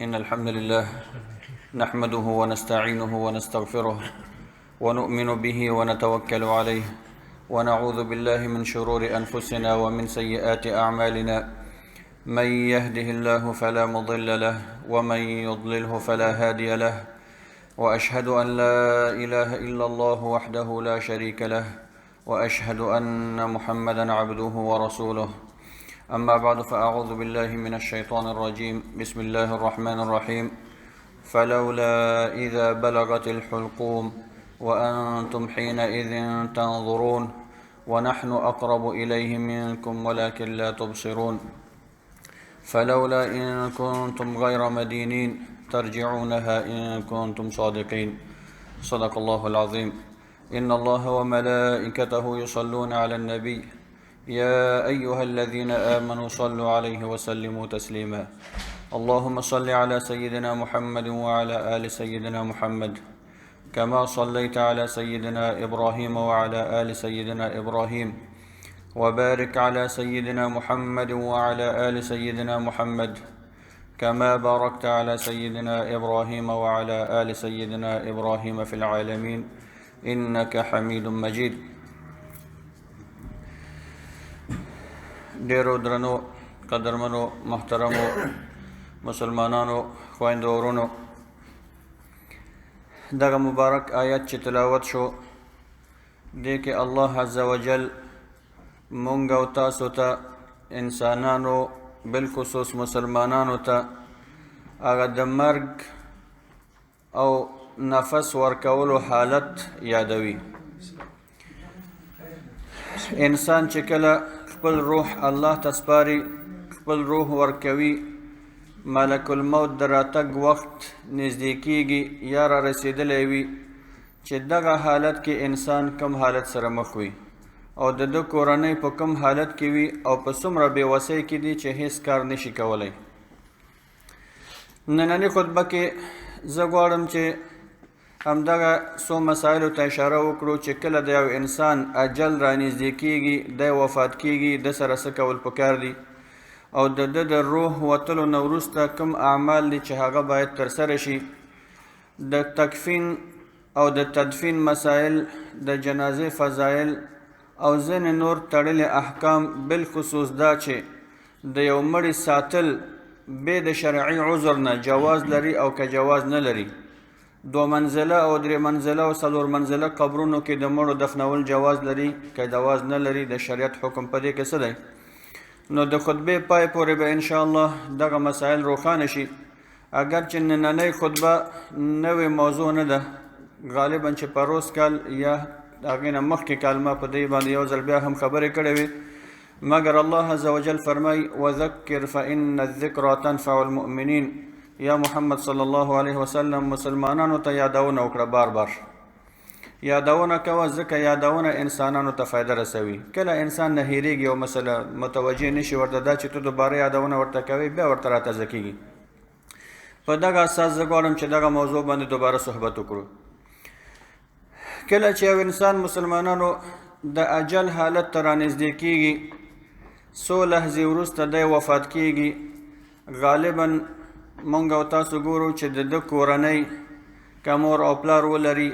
إن الحمد لله نحمده ونستعينه ونستغفره ونؤمن به ونتوكل عليه ونعوذ بالله من شرور أنفسنا ومن سيئات أعمالنا، من يهده الله فلا مضل له ومن يضلله فلا هادي له، وأشهد أن لا إله إلا الله وحده لا شريك له، وأشهد أن محمدا عبده ورسوله. أما بعد، فأعوذ بالله من الشيطان الرجيم. بسم الله الرحمن الرحيم. فلولا إذا بلغت الحلقوم وأنتم حينئذ تنظرون ونحن أقرب إليه منكم ولكن لا تبصرون. فلولا إن كنتم غير مدينين ترجعونها إن كنتم صادقين. صدق الله العظيم. إن الله وملائكته يصلون على النبي يا أيها الذين آمنوا صلوا عليه وسلموا تسليما. اللهم صل على سيدنا محمد وعلى آل سيدنا محمد كما صليت على سيدنا إبراهيم وعلى آل سيدنا إبراهيم، وبارك على سيدنا محمد وعلى آل سيدنا محمد كما باركت على سيدنا إبراهيم وعلى آل سيدنا إبراهيم في العالمين إنك حميد مجيد. ډېرو درنو قدرمنو محترمو مسلمانانو خویندو ورونو، دغه مبارک آیت چې تلاوت شو، دې کې الله عز وجل مونږ او تاسو ته انسانانو بالخصوص مسلمانانو ته هغه د مرګ او نفس ورکولو حالت یادوي. انسان چې کله خپل روح الله ته سپاري، خپل روح ورکوي، ملک الموت د راتګ وخت نږدې کیږي یا را رسېدلی وي، چې دغه حالت کې انسان کم حالت سره مخ وي او د ده کورنۍ په کم حالت کې وي او په څومره بې وسۍ کې دي چې هیڅ کار نشي کولی. نننۍ خطبه کې زه غواړم چې همدغه څو مسایلو ته اشاره وکړو چې کله د یو انسان اجل رانږدې کیږي، دی وفات کیږي، ده سره څه کول پکار دي او د ده د روح وتلو نه وروسته کوم اعمال دي چې هغه باید ترسره شي. د تکفین او د تدفین مسایل، د جنازې فضایل او ځینې نور تړلي احکام، بالخصوص دا چې د یو مړي ساتل بې د شرعي عذر نه جواز لري او که جواز نه لري. دوه منزله او درې منزله او څلور منزله قبرونو کې د مړو دفنول جواز لري که جواز نه لري، د شریعت حکم په دې کې څه دی؟ نو د خطبې پای پورې به انشاءالله دغه مسایل روښانه شي. اګر چې نننۍ خطبه نوې موضوع نه ده، غالبا چې پروس کال یا هغې نه مخکې کال ما په دې باندې یو ځل بیا هم خبرې کړې وې، مګر الله عز وجل فرمایي وذکر فإن الذکرى تنفع المؤمنین. یا محمد صلی الله علیه وسلم مسلمانانو ته یادونه وکړه، بار بار یادونه کوه، ځکه یادونه انسانانو ته فایده رسوي. کله انسان نه هېرېږي او مسله متوجه نشي ورته، دا چې ته دوباره یادونه ورته کوې بیا ورته راتازه کېږي. په دغه اساس زه غواړم چې دغه موضوع باندې دوباره صحبت وکړو. کله چې یو انسان مسلمانانو د اجل حالت ته رانږدې کېږي، څو لحظې وروسته دی وفات کېږي، غالبا مونږ او تاسو ګورو چې د ده کورنۍ که مور او پلار ولري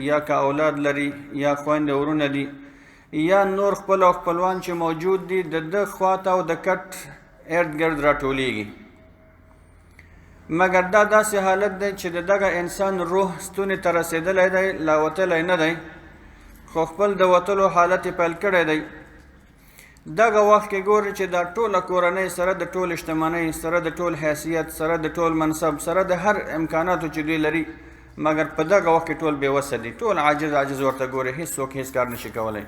یا که اولاد لري یا خویندې ورونه دي یا نور خپل او خپلوان چې موجود دي، د ده خواته او د کټ ارد ګرد راټولېږي. مګر دا داسې حالت دی چې د دغه انسان روح ستونې ته رسېدلی دی، لا وتلی نه دی، خو خپل د وتلو حالت یې پیل کړی دی. دغه وخت کې ګوري چې دا ټوله کورنۍ سره د ټول شتمنۍ، سره د ټول حیثیت، سره د ټول منصب، سره د هر امکاناتو چې دوی لري، مګر په دغه وخت کې ټول بې وسه دي، ټول عاجز عاجز ورته ګوري، هیڅوک هیڅ کار نشي کولی،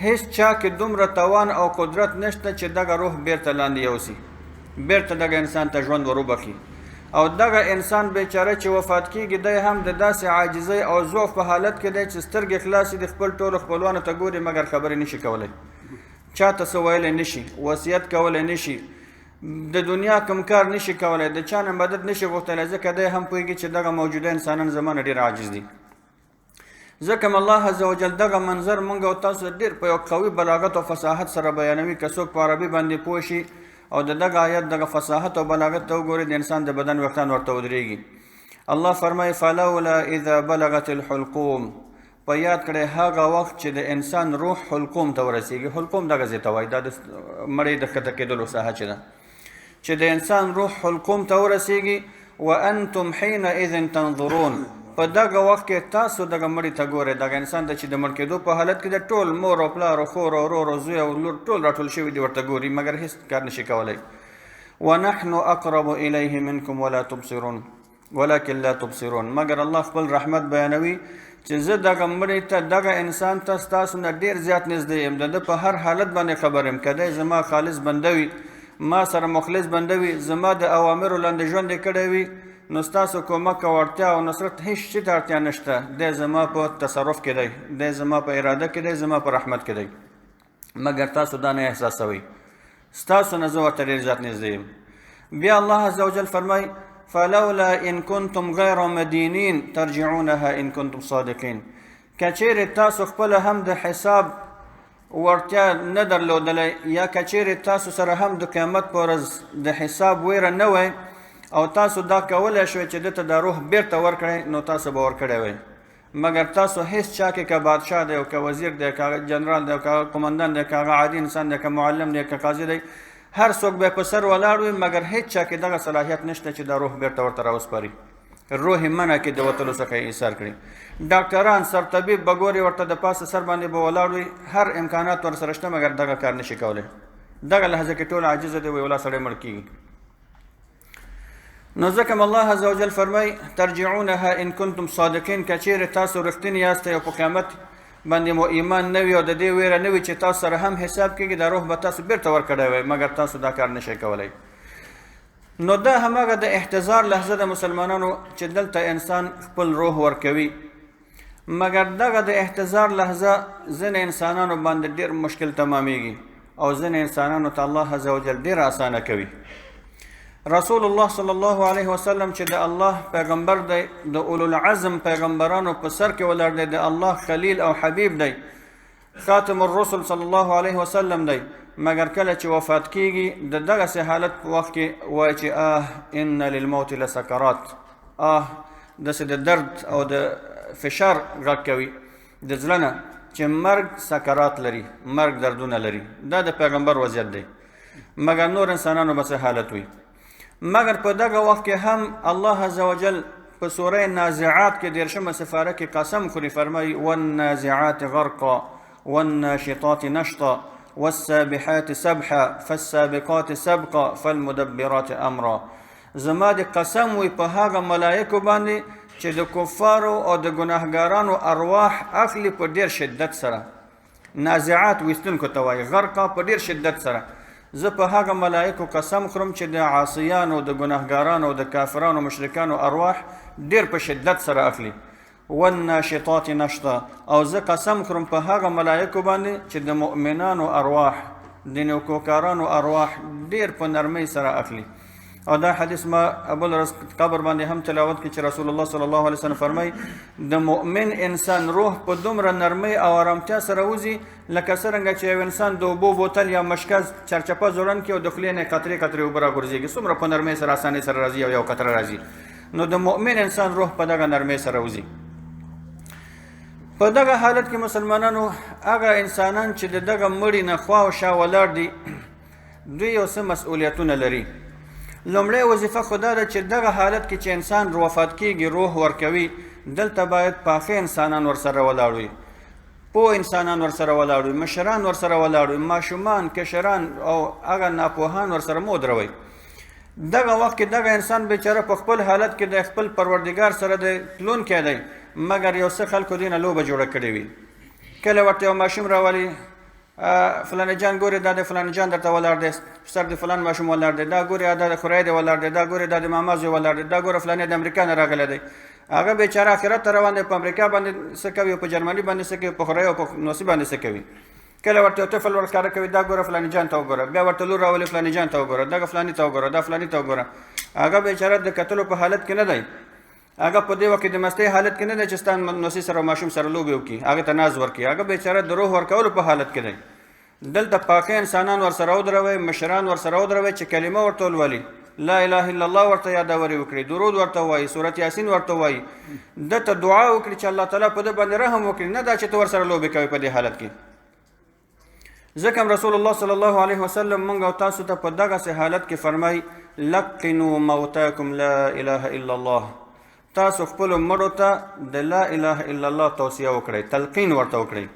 هیڅ چا کې دومره توان او قدرت نشته چې دغه روح بیرته لاندې یوسي، بیرته دغه انسان ته ژوند وروبخښي. او دغه انسان بیچاره چې وفات کیږي، دی هم د داسې عاجزۍ او ضعف په حالت کې دی چې سترګې خلاصې دي، خپل ټولو خپلوانو ته ګوري مګر خبرې نشي کولی، چاته څه ویلی نشي، وصیت کولی نشي، د دنیا کوم کار نشي کولی، د چا نه مدد نشي غوښتلی، ځکه دی هم پوهېږي چې دغه موجوده انسانان زما نه ډېر عاجز دي. ځکه الله عز وجل دغه منظر مونږ او تاسو ډېر په یو قوي بلاغت او فصاحت سره بیانوي. که څوک په عربي باندې پوه شي او د دغه آیت دغه فصاحت او بلاغت ته وګورئ، د انسان د بدن ویښتان ورته ودرېږي. الله فرمایي فلولا اذا بلغت الحلقوم، په یاد کړئ هغه وخت چې د انسان روح حلقوم ته ورسېږي. حلقوم دغه ځای ته وایي، دا د مړی د ښکته کېدلو ساحه چې ده، چې د انسان روح حلقوم ته ورسېږي. وانتم حینئذ تنظرون، په دغه وخت کې تاسو دغه مړي ته ګورئ، دغه انسان ته چې د مړ کېدو په حالت کې د ټول مور او پلار او خور او ورور او زوی او لور ټول راټول شوي دي، ورته ګوري، مګر هیڅ کار نشي کولی. ونحن اقرب الیه منکم ولا تبصرون ولكن لا تبصرون، مګر الله خپل رحمت بیانوي چې زه دغه مړي ته، دغه انسان ته ستاسو نه ډېر زیات نږدې یم، د ده په هر حالت باندې خبر یم. که دی زما خالص بنده وي، ما سره مخلص بنده وي، زما د اوامرو لاندې ژوند یې کړی وي، نو ستاسو کومک او اړتیا او نصرت هیڅ شي ته اړتیا نشته. دی زما په تصرف کې دی، دی زما په اراده کې دی، زما په رحمت کې دی، مګر تاسو دا نه احساسوئ، ستاسو نه زه ورته ډېر زیات نږدې یم. بیا الله عز وجل فرمایي فلولا ان کنتم غیر مدینین ترجعونها ان کنتم صادقین، که چیرې تاسو خپله هم د حساب وړتیا نه درلودلی، یا که چیرې تاسو سره هم د قیامت په ورځ د حساب ویره نه وی او تاسو دا کولی شوئ چې ده ته دا روح بیرته ورکړئ، نو تاسو به ورکړی وی. مګر تاسو هیڅ چا کې، که بادشاه دی او که وزیر دی، که جنرال دی او که قومندان دی، که هغه عادي انسان دی، که معلم دی، که قاضي دی، هر څوک به په سر ولاړ وي، مګر هیڅ چا کې دغه صلاحیت نشته چې دا روح بیرته ورته راوسپاري، روح یې منع کې د وتلو څخه یې ایسار کړي. ډاکټران، سرطبیب به ګوري ورته د پاسه سر باندې به ولاړ وي، هر امکانات ورسره شته، مګر دغه کار نشي کولی. دغه لحظه کې ټول عاجزه دی، وایي ولا سړی مړ کېږي. نو ځکه الله عز وجل فرمایي ترجعونها ان کنتم صادقین، که چیرې تاسو رښتیني یاستئ او په قیامت باندې مو ایمان نه وي او د دې ویره نه وي چې تاسو سره هم حساب کېږي، دا روح به تاسو بیرته ورکړی وی، مګر تاسو دا کار نشئ کولی. نو دا هماغه د احتضار لحظه د مسلمانانو چې دلته انسان خپل روح ورکوي، مګر دغه د احتضار لحظه ځینې انسانانو باندې ډېر مشکل تمامېږي او ځینې انسانانو ته الله عز وجل ډېر اسانه کوي. رسول الله صلی الله علیه وسلم چې د الله پیغمبر دی، د اولو العزم پیغمبرانو په سر کې ولاړ دی، د الله خلیل او حبیب دی، خاتم الرسل صلی الله علیه وسلم دی، مګر کله چې وفات کیږي د دغسې حالت په وخت کې وایي چې آه ان للموت لسکرات، آه داسې د درد او د فشار غږ کوي د زړه نه چې مرګ سکرات لري، مرګ دردونه لري. دا د پیغمبر وضعیت دی، مګر نور انسانانو به څه حالت وي. مګر په دغه وخت کې هم الله عز وجل په سوره نازعات کې دېرشمه سفاره کې قسم خوري، فرمایي والنازعات غرقا والناشطات نشطا والسابحات سبحا فالسابقات سبقا فالمدبرات امرا. زما د قسم وي په هغه ملایکو باندې چې د کفارو او د ګناهګارانو ارواح اخلي په ډېر شدت سره. نازعات ویستونکو ته وایي، غرقا په ډېر شدت سره. زه په هغه ملایکو قسم خورم چې د عاصیانو، د ګناهګارانو، د کافرانو، مشرکانو ارواح ډېر په شدت سره اخلي. والناشطات نشطا، او زه قسم خورم په هغه ملایکو باندې چې د مؤمنانو ارواح، د نیکوکارانو ارواح ډېر په نرمۍ سره اخلي. او دا حدیث ما ابل ورځ قبر باندې هم تلاوت کړي چې رسول الله صلی الله علیه وسلم فرمایي د مؤمن انسان روح په دومره نرمۍ او آرامتیا سره وځي لکه څرنګه چې یو انسان د اوبو بوتل یا مشکز چرچپه ځوړند کړي او د خولې نه قطرې قطرې اوبه راغورځېږي، څومره په نرمۍ سره اسانۍ سره راځي او یو قطره راځي. نو د مؤمن انسان روح په دغه نرمۍ سره وځي. په دغه حالت کې مسلمانانو هغه انسانان چې د دغه مړي نه خوا او شا ولاړ دي، دوی یو څه مسؤلیتونه لري. لومړی وظیفه خو دا ده چې دغه حالت کې چې انسان وفات کیږي، روح ورکوي، دلته باید پاخه انسانان ورسره ولاړ وي، پوه انسانان ورسره ولاړ وي، مشران ورسره ولاړ وي، ماشومان، کشران او هغه ناپوهان ورسره مه ودروئ. دغه وخت کې دغه انسان بیچاره په خپل حالت کې د خپل پروردګار سره د تلونکی دی، مګر یو څه خلکو دې نه لوبه جوړه کړې وي. کله ورته یو ماشوم راولي، فلاني جان ګورې دا د فلاني جان درته ولاړ دی، سر د فلان ماشوم ولاړ دی، دا ګورې دا د خورۍ دی ولاړ دی، دا ګورې دا د ماما زوی ولاړ دی، دا ګوره فلاني د امریکا نه راغلی دی. هغه بیچاره آخرت ته روان دی، په امریکا باندې څه کوي، په جرمني باندې څه کوي، په خورۍ او په نوسي باندې څه کوي. کله ورته یو طفل ورښکاره کوي، دا ګوره فلاني جان ته وګوره، بیا ورته لور راولي فلاني جان ته وګوره، دغه فلاني ته وګوره، دا فلاني ته وګوره. هغه بیچاره د کتلو په حالت کې نه دی، هغه په دې وخت کې د مستۍ حالت کې نه دی چې ستا نوسي سره ماشوم سره لوبې وکړي، هغه ته ناز ورکړي. هغه بیچاره د روح ورکولو په حالت کې دی. دلته پاکه انسانان ورسره ودروي، مشران ورسره ودروي چې کلمه ورته ولولي، لا اله الا الله ورته یادوري وکړي، درود ورته وایي، سورت یاسین ورته وایي، ده ته دعا وکړي چې الله تعالی په ده باندې رحم وکړي، نه دا چې ته ورسره لوبې کوې په دې حالت کې. ځکه رسول الله صلی الله علیه وسلم مونږ او تاسو ته په دغسې حالت کې فرمایي لقنوا موتاکم لا اله الا الله، تاسو خپلو مړو ته د لا اله الا الله توصیه وکړئ، تلقین ورته وکړئ.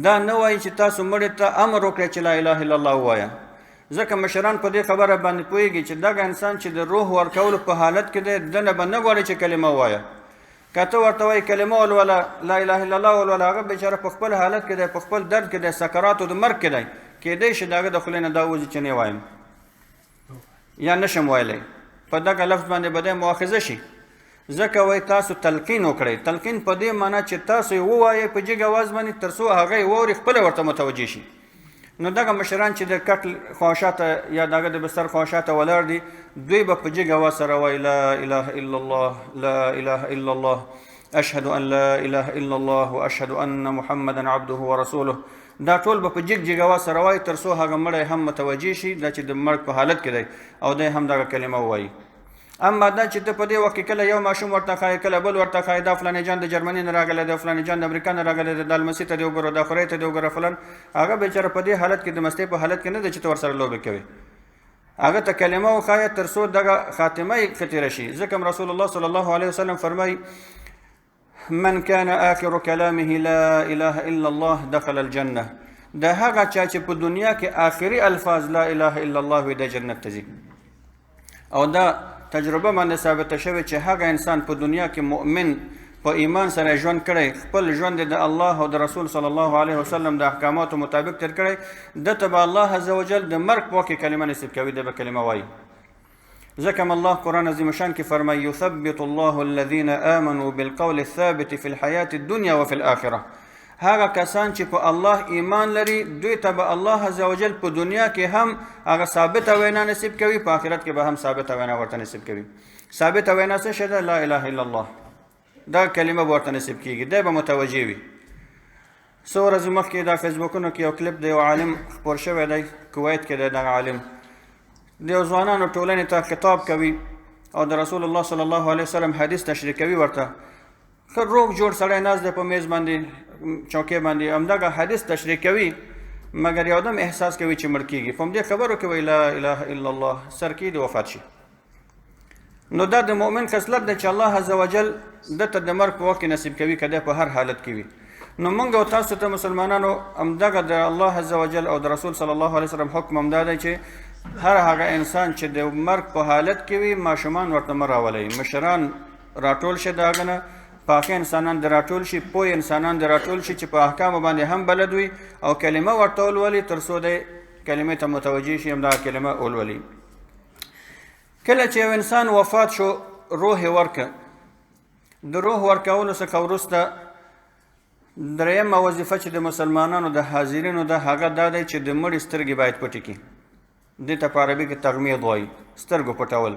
دا نه وایي چې تاسو مړي ته امر وکړئ چې لا اله الا الله ووایه، ځکه مشران په دې خبره باندې پوهېږي چې دغه انسان چې د روح ورکولو په حالت کې دی، ده نه به نه غواړي چې کلمه ووایه. که ته ورته وایي کلمه ولوله، لا اله الا الله ولوله، هغه بېچاره په خپل حالت کې دی، په خپل درد کې دی، سکراتو د مرګ کې دی، کېدی شي د هغه د خولې نه دا وځي چې نه وایم یا نشم ویلی، په دغه لفظ باندې به دی مؤاخذه شي. ځکه وایي تاسو تلقین وکړئ. تلقین په دې معنی چې تاسو یې ووایئ په جګ اواز باندې تر څو هغه یې واوري، خپله ورته متوجه شي. نو دغه مشران چې د کټ خواهشاته یا د هغه د بستر خواهشاته ولاړ دي، دوی به په جګ اواز سره وایي لا اله الا الله، لا اله الا الله، اشهد ان لا اله الا الله واشهد ان محمدا عبده ورسوله. دا ټول به په جګ جګ اواز سره وایي تر څو هغه مړی هم متوجه شي، دا چې د مرګ په حالت کې دی، او دی هم دغه کلمه ووایي. اما دا چې ته په دې وخت کې کله یو ماشوم ورته ښایې، کله بل ورته ښایې، دا فلاني جان د جرمني نه راغلی دی، فلاني جان د امریکا نه راغلی دی، دا لمسي ته دې وګوره، دا خورۍ ته دې وګوره، فلان، هغه بېچاره په دې حالت کې د مستۍ په حالت کې نه دی چې ته ورسره لوبې کوې. هغه ته کلمه وښایه تر څو دغه خاتمه یې ښه تېره شي. ځکه رسول الله صلی الله علیه وسلم فرمایي من كان آخر كلامه لا اله الا الله دخل الجنة. د هغه چا چې په دنیا کې آخري الفاظ لا اله الا الله وي، د جنت ته ځي. او دا تجربه باندې ثابته شوې چې هغه انسان په دنیا کې مؤمن په ایمان سره ژوند کړی، خپل ژوند د الله او د رسول صلی الله علیه وسلم د احکاماتو مطابق تیر کړی، ده ته به الله عز وجل د مرګ په وخت کې کلمه نصیب کوي، ده به کلمه وایي. ځکه الله قرآن عظیم شان کې فرمایي یثبت الله الذین آمنوا بالقول الثابت في الحیاة الدنیا وفي الآخرة. هغه کسان چې په الله ایمان لري، دوی ته به الله عز وجل په دنیا کې هم هغه ثابته وینا نصیب کوي، په آخرت کې به هم ثابته وینا ورته نصیب کوي. ثابته وینا څه شی ده؟ لا اله الا الله، دا کلمه به ورته نصیب کیږي، دی به متوجه وي. څو ورځې مخکې دا فیسبوکونو کې یو کلیپ د یو عالم خپور شوی دی، کویت کې دی. دغه عالم د یو ځوانانو ټولنې ته خطاب کوي او د رسول الله صلی الله علیه وسلم حدیث تشریح کوي ورته. ښه روغ جوړ سړی ناست دی په میز باندې، چوکۍ باندې، همدغه حدیث تشریح کوي، مګر یو دم احساس کوي چې مړ کیږي. په همدې خبرو کې وایي لا اله الا الله، سر کې دې وفات شي. نو دا د مؤمن خصلت دی چې الله عز وجل ده ته د مرګ په وخت کې نصیب کوي، که دی په هر حالت کې وي. نو موږ او تاسو ته مسلمانانو همدغه د الله عز وجل او د رسول صلی الله علیه وسلم حکم همدا دی چې هر هغه انسان چې د مرګ په حالت کې وي، ماشومان ورته مه راولئ، مشران راټول شي، د هغه نه پاخه انسانان د راټول شي، پوه انسانان د راټول شي چې په احکامو باندې هم بلد وي او کلمه ورته ولولي تر څو دی کلمې ته متوجه شي، همدغه کلمه ولولي. کله چې یو انسان وفات شو، روح یې ورکړه. د روح ورکولو څخه وروسته درېیمه وظیفه چې د مسلمانانو د حاضرینو ده، هغه دا دی چې د مړي سترګې باید پټې کړي. دې ته په عربي کې تغمیض وایي، سترګو پټول.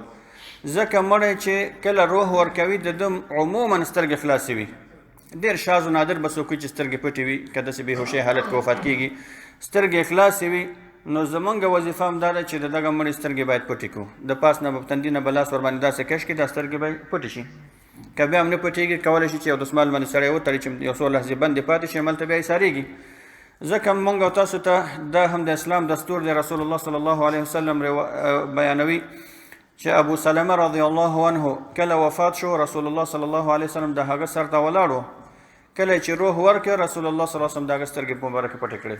ځکه مړی چې کله روح ورکوي، د ده عموما سترګې خلاصې وي. ډېر شاذ و نادر به څوک وي چې سترګې پټې وي، که داسې بېهوښۍ حالت کې وفات کېږي، سترګې خلاصې وي. نو زمونږ وظیفه هم دا ده چې د دغه مړي سترګې باید پټې کړو. د پاس نه به تندي نه به لاس ورباندې داسې کش کړي، دا سترګې به پټې شي. که بیا هم نه پټېږي، کولی شي چې یو دستمال باندې سړی وتړي چې یو څو لحظې بندې پاتې شي، هملته بیا ایسارېږي. ځکه مونږ او تاسو ته دا هم د اسلام دستور دی. رسول الله صلی الله علیه وسلم بیانوي چې ابو سلمه رضی الله عنه کله وفات شو، رسول الله صلی الله علیه وسلم د هغه سر ته ولاړ و. کله چې روح ورکړ، رسول الله صلی الله علیه وسلم د هغه سترګې په مبارکې پټې کړې،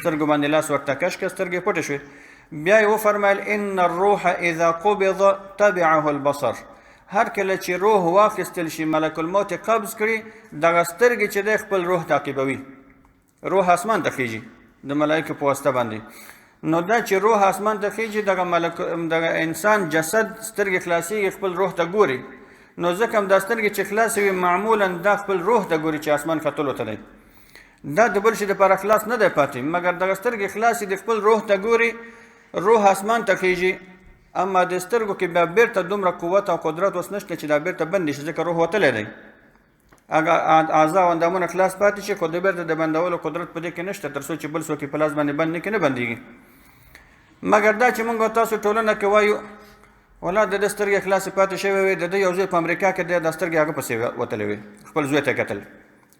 سترګو باندې لاس ورته کش کړ، سترګې پټې شوې. بیا یې وفرمیل ان الروح اذا قبض تبعه البصر. هر کله چې روح واخیستل شي، ملک الموت قبض کړي، دغه سترګې چې دی خپل روح تعقیبوي. روح اسمان ته خیژي د ملایکو په واسطه باندې. نو دا چې روح اسمان ته خیژي، دغه ملک، دغه انسان جسد سترګې خلاصېږي، خپل روح ته ګوري. نو ځکه هم دا سترګې چې خلاصې وي، معمولا دا خپل روح ته ګوري چې اسمان ختلو ته دی. دا د بل شي دپاره خلاص نه دی پاتې، مګر دغه سترګې خلاصې د خپل روح ته ګوري، روح اسمان ته خیژي. اما د سترګو کې بیا بېرته دومره قوت او قدرت اوس نشته چې دا بېرته بندې شي، ځکه روح وتلی دی. هغه اعضا او اندامونه خلاص پاتې شي، خو د بیرته د بندولو قدرت په دې کې نشته، تر څو چې بل څوک یې په لاس باندې بند نه کړي نه بندېږي. مګر دا چې موږ تاسو ټولنه کې وایو ولا د ده سترګې خلاصې پاتې شوې وې، د ده یو زوی په امریکا کې دی، دا سترګې هغه پسې وتلې وې، خپل زوی ته یې کتل.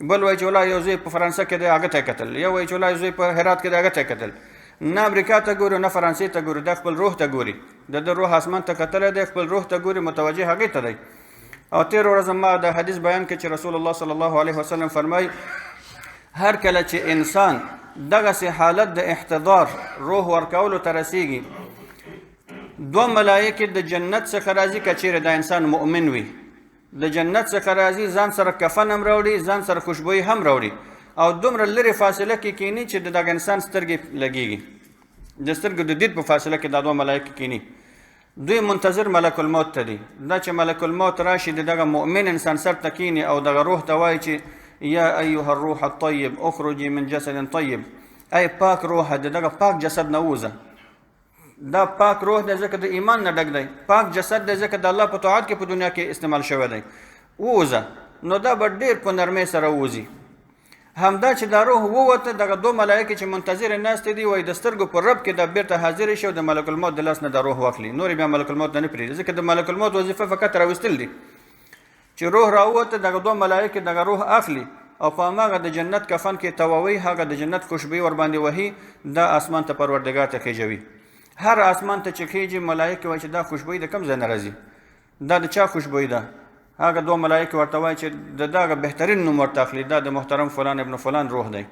بل وایي چې ولا یو زوی په فرانسه کې دی، هغه ته یې کتل. یو وایي چې ولا یو زوی په هرات کې دی، هغه ته یې کتل. نه امریکا ته ګوري، نه فرانسې ته ګوري، دا خپل روح ته ګوري. د ده روح اسمان ته کتلی دی، خپل روح ته ګوري، متوجه هغې ته دی. او تېره ورځ ما د حدیث بیان کړ چې رسول الله صلی الله علیه وسلم فرمایي هر کله چې انسان دغسې حالت د احتضار روح ورکولو ته رسیږي، دوه ملایکې د جنت څخه راځي، که چیرې دا انسان مؤمن وي، د جنت څخه راځي، ځان سره کفن هم راوړي، ځان سره خوشبویي هم راوړي، او دومره لرې فاصله کې کینی چې د دغه انسان سترګې لګیږي، د سترګو د دید په فاصله کې دا دوه ملایکې کینی. دوی منتظر ملک الموت ته دي. دا چې ملک الموت راشي د دغه مؤمن انسان سر ته کینی او دغه روح ته وایي چې یا ایها الروح الطیب اخرجي من جسد طیب، ای پاک روح د دغه پاک جسد نه ووځه. دا پاک روح دی ځکه د ایمان نه ډک دی، پاک جسد دی ځکه د الله په طاعت کې په دنیا کې استعمال شوی دی، ووځه. نو دا به ډېر په نرمۍ سره ووځي. همدا چې دا روح ووته، دغه دوه ملایکې چې منتظر ناستې دي، وایي د سترګو په رب کې دا بیرته حاضر شي او د ملک الموت د لاس نه دا روح واخلي. نور یې بیا ملک الموت نه پرېږدي، ځکه د ملک الموت وظیفه فقط راویستل دي. چې روح راووته، دغه دوه ملایکې دغه روح اخلي او په هماغه د جنت کفن کې تواوي، هغه د جنت خوشبویي ورباندې وهي، دا اسمان ته پروردګار ته خېژوي. هر اسمان ته چې خېژي، ملایکې وایي چې دا خوشبویي د کوم ځای نه راځي، دا د چا خوشبویي ده؟ هغه دوه ملایکې ورته وایي چې د دغه بهترین نوم ورته اخلي، دا د محترم فلان ابن فلان روح دی.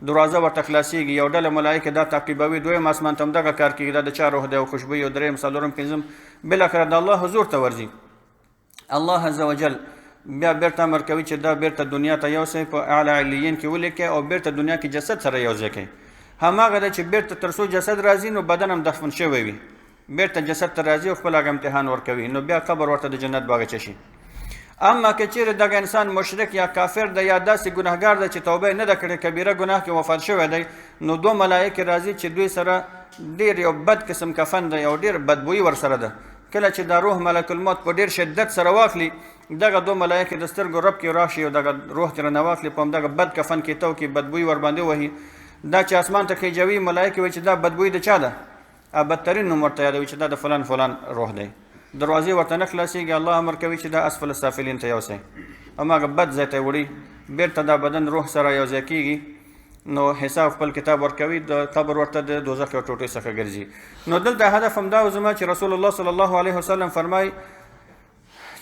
دروازه ورته خلاصېږي، یو ډله ملایکې دا تعقیبوي، دویم اسمان ته هم دغه کار کېږي، دا د چا روح دی او خوشبویي، او دریم، څلورم، پنځم، بالاخره د الله حضور ته ورځي. الله عز وجل بیا بیرته امر کوي چې دا بیرته دنیا ته یوسئ، په اعلی علیین کې ولیکئ او بیرته دنیا کې جسد سره یو ځای کړئ. هماغه دی چې بیرته تر څو جسد راځي نو بدن هم دفن شوی وي، بیرته جسد ته راځي او خپل هغه امتحان ورکوي، نو بیا قبر ورته د جنت باغچه شي. اما که چیرې دغه انسان مشرک یا کافر دی یا داسې ګناهګار دی چې توبه یې نه ده کړې، کبیره ګناه کې وفات شوی دی، نو دوه ملایکې راځي چې دوی سره ډېر یو بد قسم کفن دی او ډېر بدبویي ورسره ده. کله چې دا روح ملک الموت په ډېر شدت سره واخلي، دغه دوه ملایکې د سترګو رب کې راشي او دغه روح ترې نه واخلي، په همدغه بد کفن کې تو کې بدبویي ورباندې وهي. دا چې اسمان ته خېژوي، ملایکې وایي چې دا بدبویي د چا ده؟ بدترین نوم ورته یادوي چې دا د فلان فلان روح دی. دروازې ورته نه خلاصېږي، الله امر کوي چې دا اسفل السافلین ته یوسئ، هماغه بد ځای ته یې وړي. بیرته دا بدن روح سره یو ځای کېږي، نو حساب خپل کتاب ورکوي، د قبر ورته د دوزخ یو ټوټې څخه ګرځي. نو دلته هدف هم دا و زما چې رسول الله صلی الله علیه وسلم فرمایي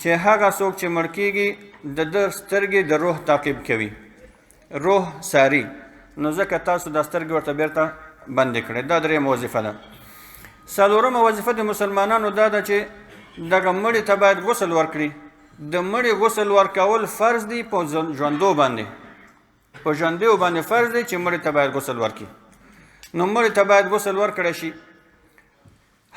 چې هغه څوک چې مړ کېږي د ده سترګې د روح تعقیب کوي، روح ساري، نو ځکه تاسو دا سترګې ورته بیرته بندې کړئ. دا درېیمه وظیفه ده. څلورمه وظیفه د مسلمانانو دا ده چې دغه مړي ته باید غسل ورکړي. د مړي غسل ورکول فرض دی په ژوندو باندې، په ژوندیو باندې فرض دی چې مړي ته باید غسل ورکړي. نو مړي ته باید غسل ورکړی شي.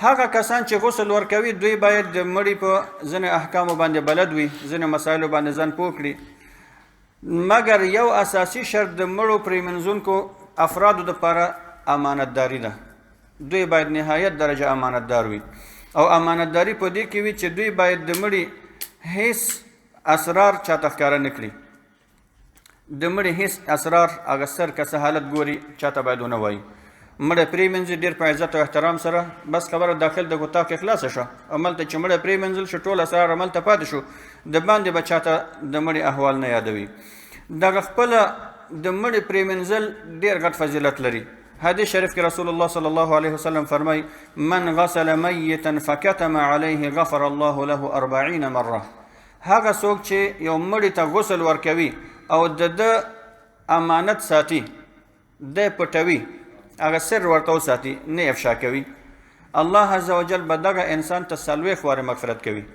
هغه کسان چې غسل ورکوي دوی باید د مړي په ځینې احکامو باندې بلد وي، ځینې مسایلو باندې ځان پوه کړي. مګر یو اساسي شرط د مړو پرېمنځونکو افرادو دپاره امانتداري ده. دوی باید نهایت درجه امانتدار وي، او امانتداري په دې کې وي چې دوی باید د مړي هیڅ اسرار چاته ښکاره نه کړي. د مړي هیڅ اسرار، هغه سر که څه حالت ګوري، چاته باید ونه وایي. مړی پرېمنځي ډېر په عزت او احترام سره، بس خبره داخل د اتاق کې خلاصه شوه. هملته چې مړی پرېمنځل شو، ټول اسرار هملته پاتې شو، د باندې به چاته د مړي احوال نه یادوي. دغه خپله د مړي پرېمنځل ډېر غټ فضیلت لري. حدیث شریف کې رسول الله صلی الله علیه وسلم فرمایي: من غسل میتا فکتم علیه غفر الله له 40 مره. هغه څوک چې یو مړي ته غسل ورکوي او د ده امانت ساتي، دی پټوي، هغه سر ورته وساتي، نه افشا کوي، الله عز وجل به دغه انسان ته 40 وارې مغفرت کوي.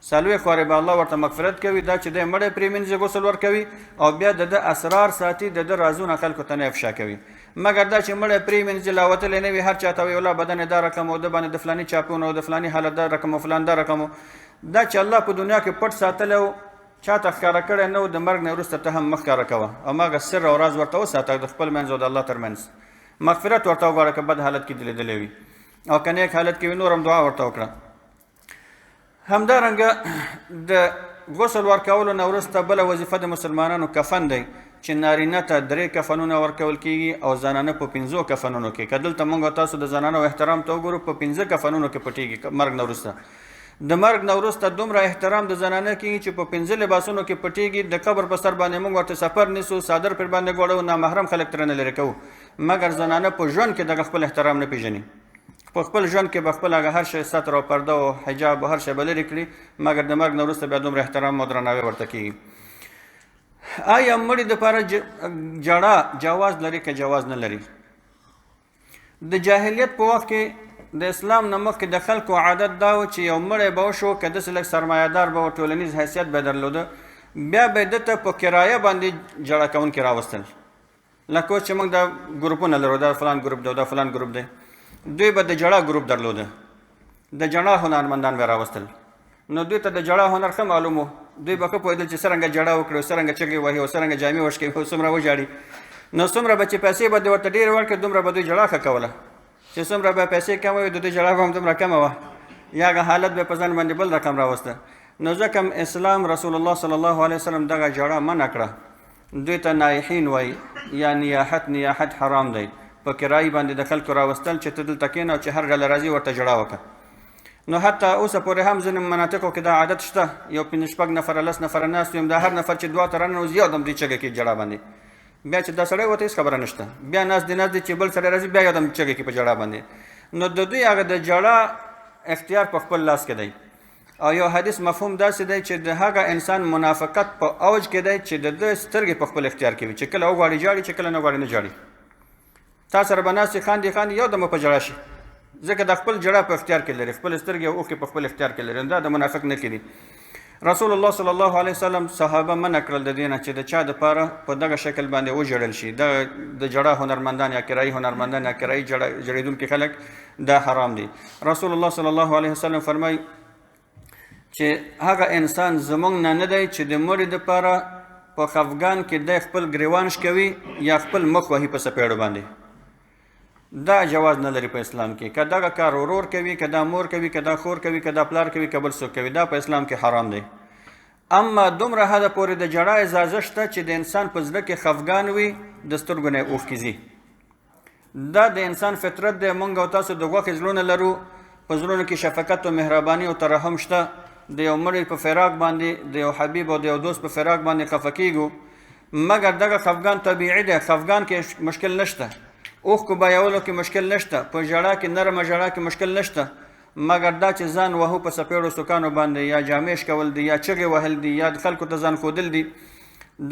40 وارې به الله ورته مغفرت کوي. دا چې دی مړی پرېمنځي غسل ورکوي او بیا د ده اسرار ساتي، د ده رازونه خلکو ته نه افشا کوي. مګر دا چې مړی پرېمنځي لا وتلی نه وي، هر چا ته وایي والله بدن یې دا رقم و، ده باندې د فلاني چاپونه و، د فلاني حالت دا رقم و، فلان دا رقم و. دا چې الله په دنیا کې پټ ساتلی و، چا ته ښکاره کړی نه و، د مرګ نه وروسته ته هم مه ښکاره کوه، هماغه سر او راز ورته وساته د خپل منځ او د الله تر منځ. مغفرت ورته وغواړه که بد حالت کې دې لیدلی وي، او که نیک حالت کې وي نور هم دعا ورته وکړه. همدارنګه د غسل ورکولو نه وروسته بله وظیفه د مسلمانانو کفن دی چې نارینه ته 3 کفنونه ورکول کیږي او زنانه په 5 کفنونو کې. که دلته موږ تاسو د زنانو احترام ته وګورو، په 5 کفنونو کې پټیږي مرګ نه وروسته. د مرګ نه وروسته دومره احترام د زنانه کیږي چې په 5 لباسونو کې پټیږي. د قبر په سر باندې موږ ورته سفر نیسو، څادر پر باندې ګوړو، نامحرم خلک ترېنه لرې کوو، مګر زنانه په ژوند کې دغه خپل احترام نه پیژني. په خپل ژوند کې به خپل هغه هر شی ستر او پرده او حجاب او هر شی به لرې کړي، مګر د مرګ نه وروسته بیا دومره احترام او درناوی ورته کیږي. آیا مړي دپاره ژړا جواز لري که جواز نه لري؟ د جاهلیت په وخت کې د اسلام نه مخکې د خلکو عادت دا و چې یو مړی به وشو، که داسې لږ سرمایهدار به و، ټولنیز حیثیت به درلوده، بیا به ده ته په کرایه باندې ژړا کوونکي راوستل. لکه اوس چې موږ دا ګروپونه لرو، دا فلان ګروپ دی، دا فلان ګروپ دی، دوی به د ژړا ګروپ درلوده، د ژړا هنرمندان به راوستل. نو دوی ته د ژړا هنر ښه معلوم و، دوی به ښه پوهېدل چې څرنګه ژړا وکړي او څرنګه چغې وهي او څرنګه جامې وشکوي او څومره وژاړي. نو څومره به چې پیسې به دوی ورته ډېرې ورکړې، دومره به دوی ژړا ښه کوله. چې څومره به پیسې کمه وې، د دوی ژړا به هم دومره کمه وه، یا هغه حالت به په ځان باندې بل رقم راوسته. نو ځکه هم اسلام رسول الله صلی الله علیه وسلم دغه ژړا منع کړه. دوی ته نایحین وایي یا نیاحت. نیاحت حرام دی، په کرایي باندې د خلکو راوستل چې ته دلته کښېنه او چې هر ډله راځي ورته ژړا وکړه. نو حتی اوسه پورې هم ځینې مناطقو کې دا عادت شته، یو 5 6 نفره 10 نفره ناست وي، دا هر نفر چې دعا ته راننوځي یو دم دوی چغې کوي ژړا باندې. بیا چې دا سړی ورته هېڅ خبره نشته، بیا ناست دی ناست دی چې بل سړی راځي بیا یو دم چغې کوي په ژړا باندې. نو د دوی هغه د ژړا اختیار په خپل لاس کې دی. او یو حدیث مفهوم داسې دی چې د هغه انسان منافقت په اوج کې دی چې د ده سترګې په خپل اختیار کې وي، چې کله وغواړي ژاړي، چې کله نه غواړي نه ژاړي. تا سره به ناست خاندي خاندي یو دم په ژړا شي، ځکه د خپل ژړا په اختیار کې لري، خپل سترګې او اوښکې په خپل اختیار کې لري. دا د منافق نښې دي. رسول الله صلی الله علیه وسلم صحابه منع کړل د دې نه چې د چا دپاره په دغه شکل باندې وژړل شي. د ژړا هنرمندان یا کرایي هنرمندان یا کرایي ژړېدونکي خلک دا حرام دي. رسول الله صلی الله علیه وسلم فرمایي چې هغه انسان زمونږ نه نه دی چې د مړي دپاره په خفګان کې دی خپل ګریوان شکوي یا خپل مخ وهي په څپېړو باندې. دا جواز نه لري په اسلام کې. که دغه کار ورور کوي، که دا مور کوي، که دا خور کوي، که دا پلار کوي، که بل څوک کوي، دا په اسلام کې حرام دی. اما دومره حده پورې د ژړا اجازه شته چې د انسان په زړه کې خفګان وي، د سترګو نه یې اوښکې ځي. دا د انسان فطرت دی. مونږ او تاسو د غوښې زړونه لرو، په زړونو کې شفقت او مهرباني او ترحم شته. د یو مړي په فراق باندې، د یو حبیب او د یو دوست په فراق باندې خفه کیږو، مګر دغه خفګان طبیعي دی. خفګان کې مشکل نشته، اوښکو بهیولو کې مشکل نشته، په ژړا کې نرمه ژړا کې مشکل نشته، مګر دا چې ځان وهو په څپېړو سوکانو باندې، یا جامې شکول دي، یا چغې وهل دي، یا خلکو ته ځان ښودل دي،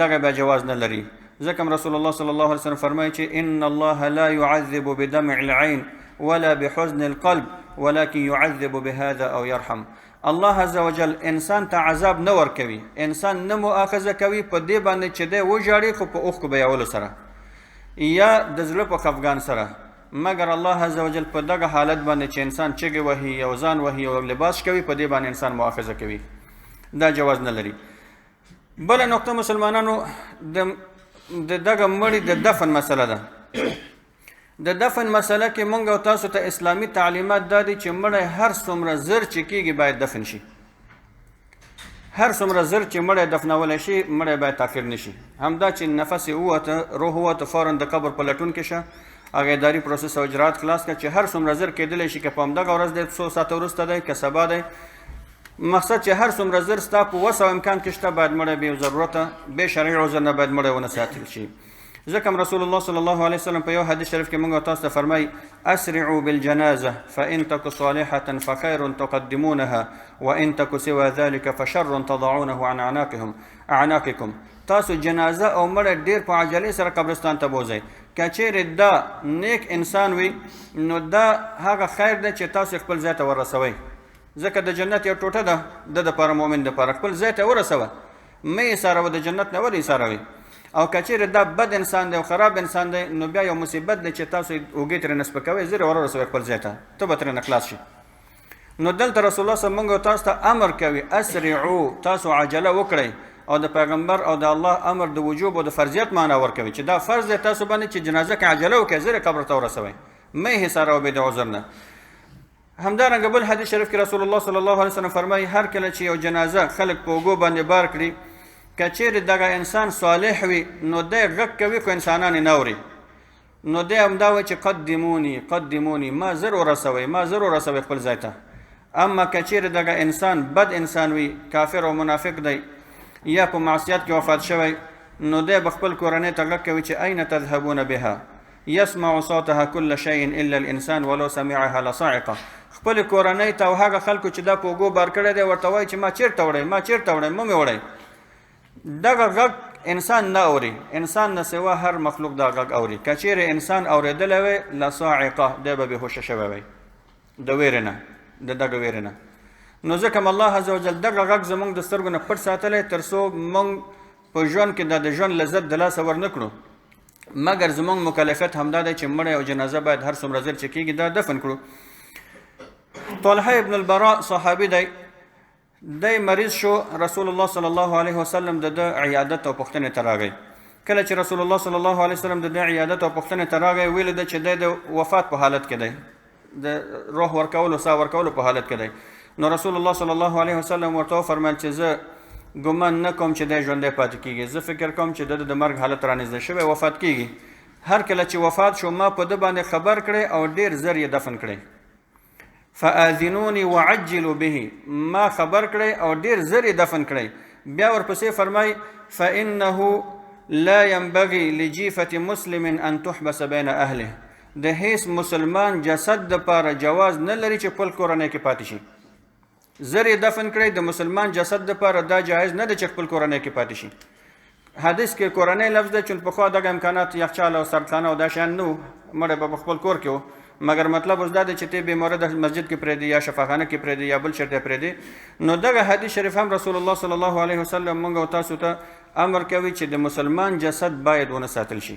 دغه بیا جواز نه لري. ځکه رسول الله صلی الله علیه وسلم فرمایي چې ان الله لا يعذب بدمع العين ولا بحزن القلب ولكن يعذب بهذا او يرحم. الله عز وجل انسان ته عذاب نه ورکوي، انسان نه مؤاخذه کوي په دې باندې چې دی وژاړي، خو په اوښکو بهیولو سره یا د زړه په خفګان سره. مګر الله عز وجل په دغه حالت باندې چې انسان چغې وهي او ځان وهي او لباس کوي، په دې باندې انسان مؤاخذه کوي، دا جواز نه لري. بله نقطه مسلمانانو د دغه مړي د دفن مسله ده. د دفن مسله کې مونږ او تاسو ته اسلامي تعلیمات دا دي چې مړی هر څومره زر چې کېږي باید دفن شي. هر څومره زر چې مړی دفنولی شي، مړی باید تاخیر نه شي. همدا چې نفس یې ووته، روح ووته، فوراً د قبر په لټون کې شه، هغه اداري پروسس او اجراات خلاص کړه چې هر څومره زر کېدلی شي، که په همدغه ورځ دی، څو ساعته وروسته دی، که سبا دی، مقصد چې هر څومره زر ستا په وسه او امکان کې شته، باید مړی بې ضرورته، بې شرعي عذر نه باید مړی ونه ساتل شي. ځکه رسول الله صلی الله علیه وسلم په یو حدیث شریف کې موږ تاسو ته فرمایي: اسرعوا بالجنازه فإن تك صالحة فخير تقدمونها وإن تك سوى ذلك فشر تضعونه عن اعناقكم. تاسو جنازه او مړی ډېر په عجلې سره قبرستان ته بوځئ. که چیرې دا نیک انسان وي، نو دا هغه خیر دی چې تاسو خپل ځای ته ورسوئ، ځکه د جنت یو ټوټه ده د دپاره، مؤمن دپاره خپل ځای ته ورسوه، مه یې ساروه، د جنت نه ولې یې ساروې؟ او که چیرې دا بد انسان دی او خراب انسان دی، نو بیا یو مصیبت دی چې تاسو یې اوږې ترېنه سپکوئ، زر یې ورسوئ خپل ځای ته، ته به ترېنه خلاص شي. نو دلته رسول الله صلی الله علیه وسلم تاسو ته امر کوي: اسرعو، تاسو عجله وکړئ. او د پیغمبر او د الله امر د وجوب او د فرضیت معنا ورکوي چې دا فرض دی تاسو باندې چې جنازه کې عجله وکړئ، زر یې قبر ته ورسوئ، مه یې حساروئ بې د عذر نه. همدارنګه بل حدیث شریف کې رسول الله صلی الله علیه وسلم فرمایي، هر کله چې یو جنازه خلک په اوږو باندې بار کړي، که چیرې دغه انسان صالح وي نو دی غږ کوي خو انسانان یې نه اوري، نو دی همدا وایي چې قدموني قدموني، ما زر ورسوئ، ما زر ورسوئ خپل ځای ته. اما که چیرې دغه انسان بد انسان وي، کافر او منافق دی یا په معصیت کې وفات شوی، نو دی به خپل کورنۍ ته غږ کوي چې اين تذهبون بها يسمع صوتها كل شيء الا الانسان ولو سمعها لصعق. خپل کورنۍ ته او هغه خلکو چې دا په اوږو بار کړی دی ورته وایي چې ما چیرته وړی، ما چیرته وړی، مه مې وړی. دغه غږ انسان نه اوري، انسان نه سوا هر مخلوق دا غږ اوري. که چیرې انسان اورېدلی وی لصاعقه، دی به بېهوښه شوی وی د ویرې نه، د دغه ویرې نه. نو ځکه هم الله عز وجل دغه غږ زموږ د سترګو نه پټ ساتلی تر څو موږ په ژوند کې د ژوند لذت د لاسه ورنه کړو. مګر زموږ مکلفیت همدا دی چې مړی او جنازه باید هر څومره زر چې کېږي دا دفن کړو. طلحه ابن البراء صحابي دی، دی مریض شو، رسول الله صلی الله علیه وسلم د ده عیادت او پوښتنې ته راغی. کله چې رسول الله صلی الله علیه وسلم د ده عیادت او پوښتنې ته راغی، ویل ده چې دی د وفات په حالت کې دی، د روح ورکولو ساه ورکولو په حالت کې دی. نو رسول الله صلی الله علیه وسلم ورته وفرمیل چې زه ګمان نه کوم چې دی ژوندی پاتې کېږي، زه فکر کوم چې د ده د مرګ حالت رانږدې شوی، وفات کېږي. هر کله چې وفات شو ما په ده باندې خبر کړی او ډېر زر یې دفن کړی. فآذنوني وعجلوا به، ما خبر کړی او ډېر زر یې دفن کړی. بیا ورپسې فرمای فإنه لا ينبغي لجيفة مسلم أن تحبس بين أهله، د هیڅ مسلمان جسد دپاره جواز نه لري چې خپل کورنۍ کې پاتې شي. زر یې دفن کړی، د مسلمان جسد دپاره دا جایز نه دی چې خپل کورنۍ کې پاتې شي. حدیث کې کورنۍ لفظ دی، چون پخوا دغه امکانات یخچال او سردخانه او دا شیان نه وو، مړی به په خپل کور کې و. مګر مطلب اوس دا دی چې ته بې مورده مسجد کې پرېږدي یا شفاخانه کې پرېږدي یا بل چېرته پرېږدي. نو دغه حدیث شریف هم رسول الله صلی الله علیه وسلم موږ او تاسو ته امر کوي چې د مسلمان جسد باید ونه ساتل شي،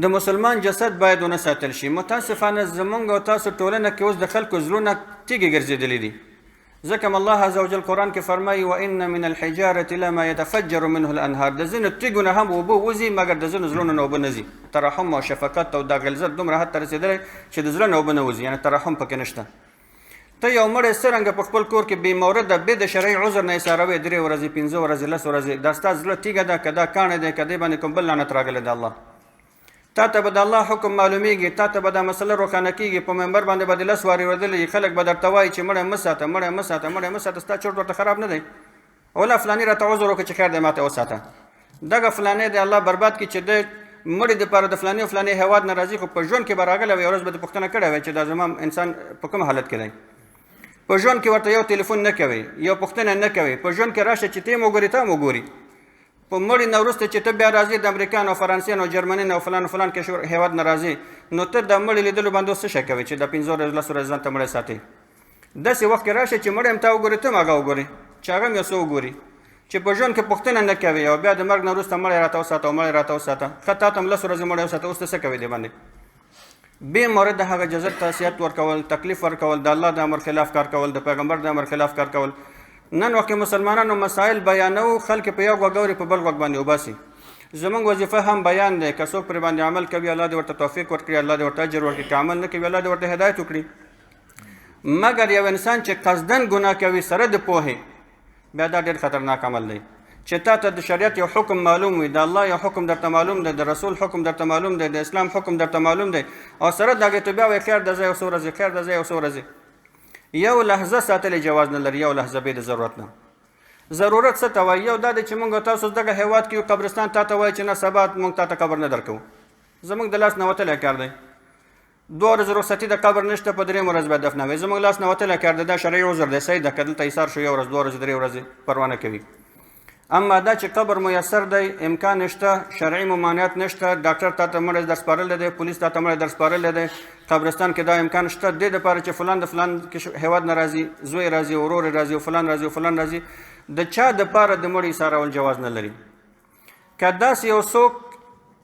د مسلمان جسد باید ونه ساتل شي. متاسفانه زمونږ او تاسو ټولنه کې اوس د خلکو زړونه تیږې ګرځېدلي دي. ځکه هم الله عز وجل قرآن کې فرمایي وان من الحجارة لما يتفجر منه الانهار، د ځینو تیږو نه هم اوبه وځي مګر د ځینو زړونو نه اوبه نه ځي. ترحم او شفقت او دا غلظت دومره حد ته رسېدلی چې د زړه نه اوبه نه وځي، یعنې ترحم پکې نشته. ته یو مړی څرنګه په خپل کور کې بې مورده بې د شرعي عذر نه ایساروې، درې ورځې پنځه ورځې لس ورځې، دا ستا زړه تیږه ده که دا کاڼی دی که دې باندې کوم بل لعنت راغلی دی؟ الله تا ته به د الله حکم معلومیږي، تا ته به دا مسله روښانه کېږي. په منبر باندې به د لس وارې ورېدلی، خلک به درته وایي چې مړی مه ساته، مړی مه ساته، مړی مه ساته، ستا چورت ورته خراب نه دی. ولا فلاني راته عذر وکړه چې خیر دی ماته وساته. دغه فلانی دی الله برباد کړي چې دی مړي دپاره د فلاني او فلاني هېواد نه راځي، خو په ژوند کې به راغلی وي، ورځ به دې پوښتنه کړې وای چې دا زما انسان په کوم حالت کې دی. په ژوند کې ورته یو تلیفون نه کوي، یو پوښتنه نه کوي. په ژوند کې راشه چې ته مو ګوري، تا مو ګوري. په مړي نه وروسته چې ته بیا راځې د امریکا نه فرانسې نه جرمني نه فلان فلان کې هېواد نه راځې، نو ته د مړي لیدلو باندې اوس څه شی کوې چې د پنځو ورځو لسو ورځو ځان ته مړی ساتې؟ داسې وخت کې راشه چې مړی هم تا وګوري، ته هم هغه وګورې، چې هغه هم یو څه وګوري، چې په ژوند کې پوښتنه نه کوي او بیا د مرګ نه وروسته مړی راته وساته او مړی راته وساته. ښه تا ته هم لس ورځې مړی وساته، اوس ته څه کوې دې باندې؟ بې مورد هغه جزت ته اذیت ورکول، تکلیف ورکول، د الله د امر خلاف کار کول، د پیغمبر د امر خلاف کار کول. نن وخت کې مسلمانانو مسایل بیانوو، خلک په یو غوږ اوري په بل غوږ باندې وباسي. زمونږ وظیفه هم بیان دی، که څوک پرې باندې عمل کوي الله دې ورته توفیق ورکړي، الله دې ورته اجر ورکړي، که عمل نه کوي الله دې ورته هدایت وکړي. مګر یو انسان چې قصداً ګناه کوي سره د پوهې، بیا دا ډېر خطرناک عمل دی. چې تا ته د شریعت یو حکم معلوم وي، د الله یو حکم درته معلوم دی، د رسول حکم درته معلوم دی، د اسلام حکم درته معلوم دی، او سره د هغې ته بیا وایي خیر ده زه یو څو ورځې، خیر ده زه یو څو ورځې. یو لحظه ساتلی جواز نه لري، یو لحظه بې د ضرورت نه. ضرورت څه ته وایي؟ یو دا دی چې موږ تاسو دغه هېواد کې یو قبرستان تا ته وایي چې نه سبا موږ تا ته قبر نه درکوو، زموږ د لاس نه وتلی کار دی. دوه ورځې رخصتي د قبر نشته، په درېیم ورځ به دفنوي، زموږ لاس نه وتلی کار دی، دا شرعي عذر دی، صحیح ده که دلته ایسار شو یو ورځ دوه ورځې درې ورځې پروا نه کوي. اما دا چې قبر میسر دی، امکان نشته، شرعي ممانعت نشته، ډاکټر تا ته مړی در سپارلی دی، پولیس تا ته مړی در سپارلی دی، قبرستان کې دا امکان شته، دې دپاره چې فلان د فلان هېواد نه راځي، زوی راځي، ورور یې راځي، فلان راځي، فلان راځي، د چا دپاره د مړي ایسارول جواز نه لري. که داسې یو څوک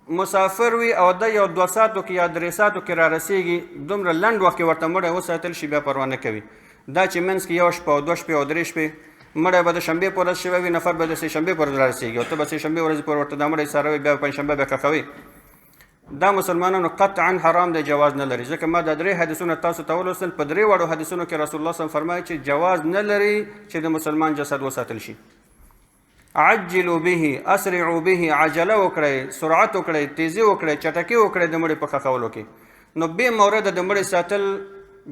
مسافر وي او د یو دوه ساعتو کې یا درې ساعتو کې را رسېږي، دومره لنډ وخت کې ورته مړی وساتل شي، بیا پروا نه کوي. دا چې منځ کې یو شپه او دوه شپې او درې شپې، مړی به د شنبې په ورځ شوی وي، نفر به د سې شنبې په ورځ را رسېږي، او ته به سې شنبې ورځې پورې ورته دا مړی ایساروې، بیا به پنجشنبه بیا ښخوې. دا مسلمانانو قطعا حرام دی، جواز نه لري. ځکه ما دا درې حدیثونه تاسو ته ولوستل، په درې واړو حدیثونو کې رسول الله صلی الله علیه وسلم فرمایي چې جواز نه لري چې د مسلمان جسد وساتل شي. عجلوا به، اسرعوا به، عجله وکړئ، سرعت وکړئ، تیزي وکړئ، چټکي وکړئ د مړي په ښخولو کې. نو بې مورده د مړي ساتل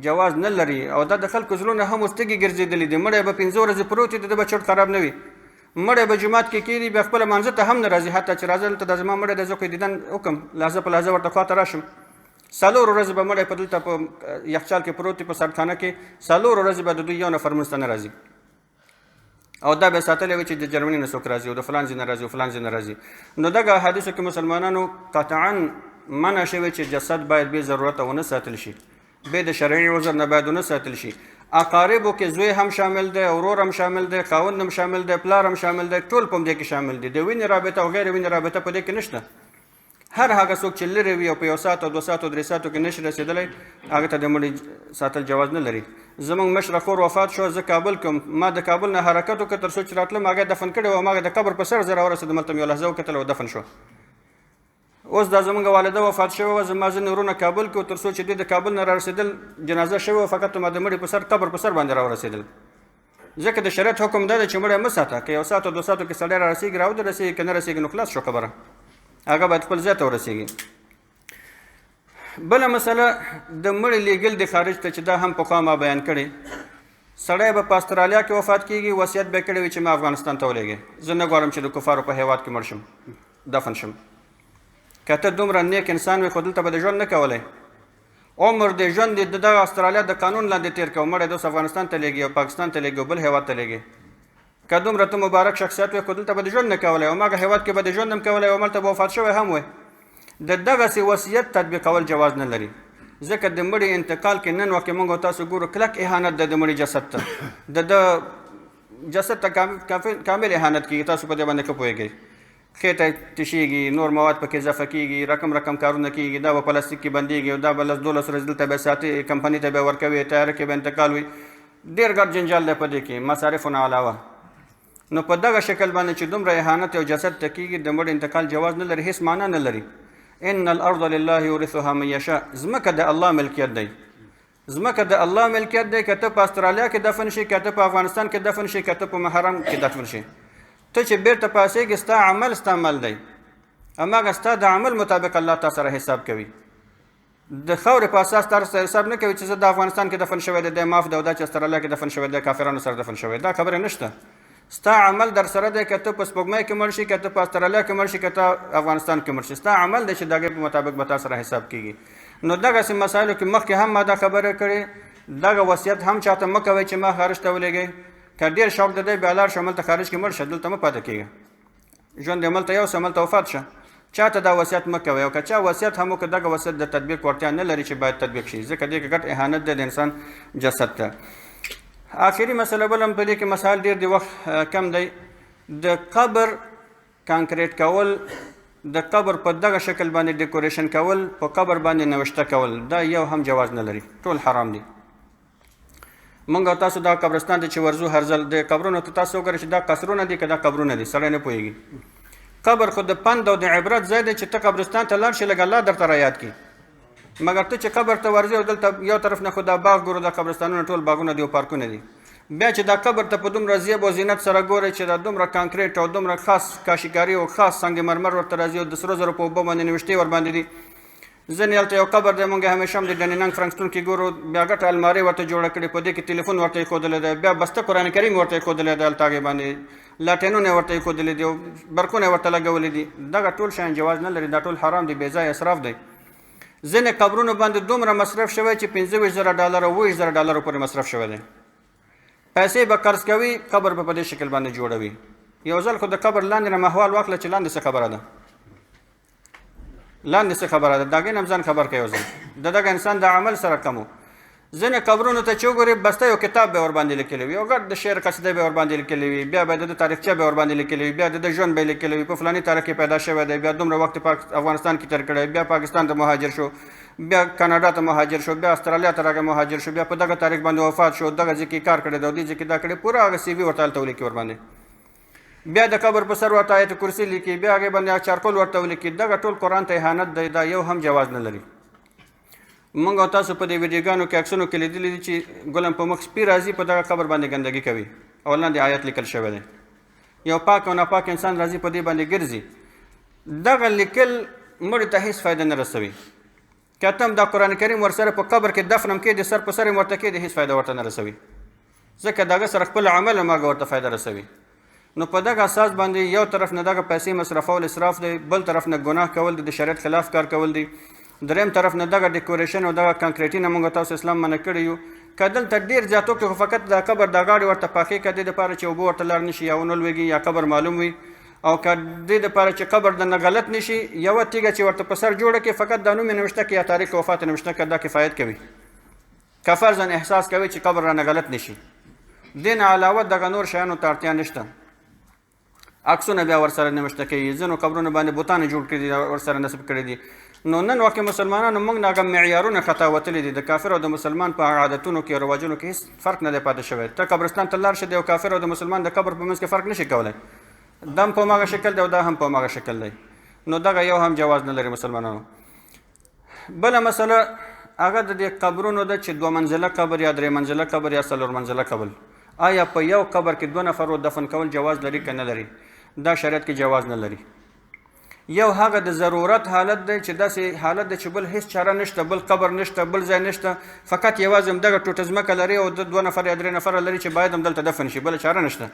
جواز نه لري. او دا د خلکو زړونه هم اوس تږي ګرځېدلي دي. مړی به 5 ورځې پروت وي، د ده به چرت خراب نه وي. مړی به جومات کې کښېني، بیا خپله مانځه ته هم نه راځي، حتی چې راځه دلته دا زما مړی دی، زه خو یې دیدن وکړم، لحظه په لحظه ورته خواته راشم. 4 ورځې به مړی په دلته په یخچال کې پروت وي، په سردخانه کې. 4 ورځې به د دوی یو نفر مونځ ته نه راځي. او دا به ساتلی وي چې د جرمني نه څوک راځي او د فلان ځای نه راځي او فلان ځای نه راځي. نو دغه حدیثو کې مسلمانانو قطعا منع شوی چې جسد باید بې ضرورته ونه ساتل شي، بې د شرعي عذر نه باید ونه ساتل شي. اقاربو کې زوی هم شامل دی، ورور هم شامل دی، خاوند هم شامل دی، پلار هم شامل دی، ټول په همدې کې شامل دي. د وینې رابطه او غیر وینې رابطه په دې کې نشته. هر هغه څوک چې لرې وي او په 1 ساعت او 2 ساعت او 3 ساعتو کې نشي رسېدلی، هغه ته د مړي ساتل جواز نه لري. زموږ مشره خور وفات شو، زه کابل کوم، ما د کابل نه حرکت وکړ، تر څو چې راتلم هغه دفن کړی و، ما د قبر په سر زه راورسېدم، هلته مې یو لحظه وکتل او دفن شو. اوس دا زموږ والده وفات شوې وه، زما ځینې وروڼه کابل کې وو، تر څو چې دوی د کابل نه رارسېدل جنازه شوې وه، فقط ما د مړي په سر قبر په سر باندې راورسېدل. ځکه د شریعت حکم دا دی چې مړی مه ساته، که 1 ساعت او 2 ساعتو کې سړی رارسېږي راودې رسېږي، که نه رسېږي نو خلاص شو خبره، هغه باید خپل ځای ته ورسېږي. بله مسله د مړي لیږل د خارج ته، چې دا هم پخوا ما بیان کړې. سړی به په استرالیا کې وفات کېږي، وصیت به یې کړی وي چې ما افغانستان ته ولېږې، زه نه غواړم چې د کفارو په هېواد کې مړ شم، دفن شم. که ته دومره نیک انسان وې خو دلته به د ژوند نه کولی، عمر د ژوند دې د دغه استرالیا د قانون لاندې تېر کړه، مړی د اوس افغانستان ته لېږي او پاکستان ته لېږي او بل هېواد ته لېږي. که دومره ته مبارک شخصیت وې خو دلته به د ژوند نه کولی، او هماغه هېواد کې به د ژوند هم کولی او هملته به وفات شوی هم وې. د دغسې وصیت تطبیقول جواز نه لري، ځکه د مړي انتقال کې نن وخت کې موږ تاسو ګورو کلک اهانت دی د مړي جسد ته، د ده جسد ته کامل اهانت کېږي. تاسو په دې باندې ښه پوهېږئ. خېټه تشېږي، نور مواد پکې اضافه کېږي، رقم رقم کارونه کېږي، دا به پلاستیک کې بندېږي او دا به 10 12 ورځې دلته به ساتي، کمپنۍ ته به ورکوي، طیاره کې به انتقال وي. ډېر ګډ جنجال دی په دې کې مصارفو نه علاوه. نو په دغه شکل باندې چې دومره اهانت او جسد ته کېږي، د مړي انتقال جواز نه لري، هېڅ معنا نه لري. ان الارض لله یورثها من یشاء، ځمکه د الله ملکیت دی، ځمکه د الله ملکیت دی. که ته په استرالیا کې دفن شي، که ته په افغانستان کې دفن شي، که ته په محرم کې دفن شي، ته چې بیرته پاڅېږې ستا عمل ستا عمل دی، هماغه ستا د عمل مطابق الله تا سره حساب کوي. د خاورې په اساس تا سره حساب نه کوي چې زه د افغانستان کې دفن شوی دی، دی معاف دی، او دا چې استرالیا کې دفن شوی دی کافرانو سره دفن شوی، دا خبره نشته. ستا عمل در سره دی، که ته په سپوږمۍ کې مړ شي، که ته په استرالیا کې مړ شي، که ته افغانستان کې مړ شي، ستا عمل دی چې د هغې په مطابق به تا سره حساب کېږي. نو دغسې مسایلو کې مخکې هم ما دا خبره کړې، دغه وصیت هم چاته مه کوئ چې ما خارج ته ولېږئ. که ډېر شوق د دی بیا لاړ شه هملته خارج کې مړ شه، دلته مه پاتې کېږه، ژوند دې هملته یوسه، هملته وفات شه. چاته دا وصیت مه کوئ، او که چا وصیت هم وکړ دغه وصیت د تطبیق وړتیا نه لري چې باید تطبیق شي، ځکه دې کې ګټ اهانت دی د انسان جسد ته. آخري مسله بل هم په دې کې مسایل ډېر دي، وخت کم دی. د قبر کانکریټ کول، د قبر په دغه شکل باندې ډیکوریشن کول، په قبر باندې نوشته کول، دا یو هم جواز نه لري، ټول حرام دي. مونږ او تاسو دا قبرستان ته چې ورځو هر ځل د قبرونو ته تاسو وګورئ چې دا قصرونه دي که دا قبرونه دي، سړی نه پوهېږي. قبر خو د پند او د عبرت ځای دی چې ته قبرستان ته لاړ شې لږ الله درته را یاد کړي، مګر ته چې قبر ته ورځې او دلته یو طرف نه خو دا باغ ګورو، دا قبرستانونه ټول باغونه دي او پارکونه دي، بیا چې دا قبر ته په دومره زیب او زینت سره ګورې چې دا دومره کانکریټ او دومره خاص کاشیکاري او خاص سنگ مرمر ورته راځي او د سرو زرو په اوبو باندې نوشتې ورباندې دي. ځینې هلته یو قبر دی، مونږ همیشه هم د ډنیننګ فرانکستون کې ګورو، بیا غټه المارۍ ورته جوړه کړې، په دې کې تلیفون ورته ایښودلی دی، بیا بسته قرآن کریم ورته ایښودلی دی، هلته هغې باندې لاټینونه یې ورته ایښودلي دي او برقونه یې ورته لګولي دي. دغه ټول شیان جواز نه لري، دا ټول حرام دي، بې ځایه اسراف دی. ځینې قبرونو باندې دومره مصرف شوی چې 25,000 ډالر او 27,000 ډالر پورې مصرف شوی دی. پیسې به قرض کوي، قبر به په دې شکل باندې جوړوي. یو ځل خو د قبر لاندې نه محوال واخله چې لاندې څه خبره ده، لاندې څه خبره ده، د هغې نه هم ځان خبر کړه. یو ځل د دغه انسان د عمل سره کم و. ځینې قبرونو ته چې وګورې بسته یو کتاب به ورباندې لیکلی وي، یو غټ د شعر قصیده به ورباندې لیکلی وي، بیا به د ده تاریخچه به ورباندې لیکلی وي، بیا د ده ژوند به یې لیکلی وي، په فلاني تاریخ کې پیدا شوی دی، بیا دومره وخت افغانستان کې تېر کړی، بیا پاکستان ته مهاجر شو، بیا کاناډا ته مهاجر شو، بیا استرالیا ته راغی مهاجر شو، بیا په دغه تاریخ باندې وفات شو، دغه ځای کې کار کړی دی او دې ځای کې دا کړی، پوره هغه سی وي ورته هلته ولیکي ورباندې. بیا د قبر په سر ورته آیت کرسي لیکي، بیا هغې باندې چارکول ورته ولیکي. دغه ټول قرآن ته اهانت دی، دا یو هم جواز نه لري. موږ او تاسو په دې ویډیوګانو کې عکسونو کې لیدلي دي چې ګلم په مخ سپي راځي، په دغه قبر باندې ګندګي کوي او لاندې آیت لیکل شوی دی. یو پاک او ناپاک انسان راځي په دې باندې ګرځي. دغه لیکل مړي ته هیڅ فایده نه رسوي. که ته هم دا قرآن کریم ورسره په قبر کې دفن هم کړې، د سر په سر یې ورته کړې، هیڅ فایده ورته نه رسوي، ځکه د هغه سره خپل عمل هم هغه ورته فایده رسوي. نو په دغه اساس باندې یو طرف نه دغه پیسې مصرفول اسراف دی، بل طرف نه ګناه کول دی، د شریعت خلاف کار کول دی، دریم طرف نه دغه ډیکوریشن او دغه کانکریټي نه موږ تاسو اسلام منع کړی یو. که دلته ډېر زیات وکړي خو فقط د قبر د غاړې ورته پاخې که دې دپاره چې اوبه ورته لاړ نه شي یا ونه لوېږي یا قبر معلوم وي، او که دې دپاره چې قبر دنه غلط نه شي، یوه تیږه چې ورته په سر جوړه کړي، فقط دا نوم یې نوشته کړي یا تاریخ وفات یې نوشته کړي، دا کفایت کوي. که فرضاً احساس کوي چې قبر رانه غلط نه شي، دې نه علاوه دغه نور شیانو ته اړتیا نشته. عکسونه بیا ورسره نوشته کوي، ځینو قبرونو باندې بتان جوړ کړي دي، ورسره نصب کړي دي. نو نن وخت کې مسلمانانو موږ نه هغه معیارونه خطا وتلي دي. د کافر او د مسلمان په عادتونو کې رواجونو کې هیڅ فرق نه دی پاتې شوی. ته قبرستان ته لاړ شه، د یو کافر او د مسلمان د قبر په منځ کې فرق نشي کولی. دا هم په هماغه شکل دی او دا هم په هماغه شکل دی. نو دغه یو هم جواز نه لري مسلمانانو. بله مسله هغه د دې قبرونو ده چې دوه منزله قبر یا درې منزله قبر یا څلور منزله قبر، آیا په یو قبر کې دوه نفرو دفن کول جواز لري که نه لري؟ دا شریعت کې جواز نه لري. یو هغه د ضرورت حالت دی چې داسې حالت دی چې بل هیڅ چاره نشته، بل قبر نشته، بل ځای نشته، فقط یوازې همدغه ټوټه ځمکه لري او د دوه نفر یا درې نفره لري چې باید هم دلته دفن شي، بله چاره نشته.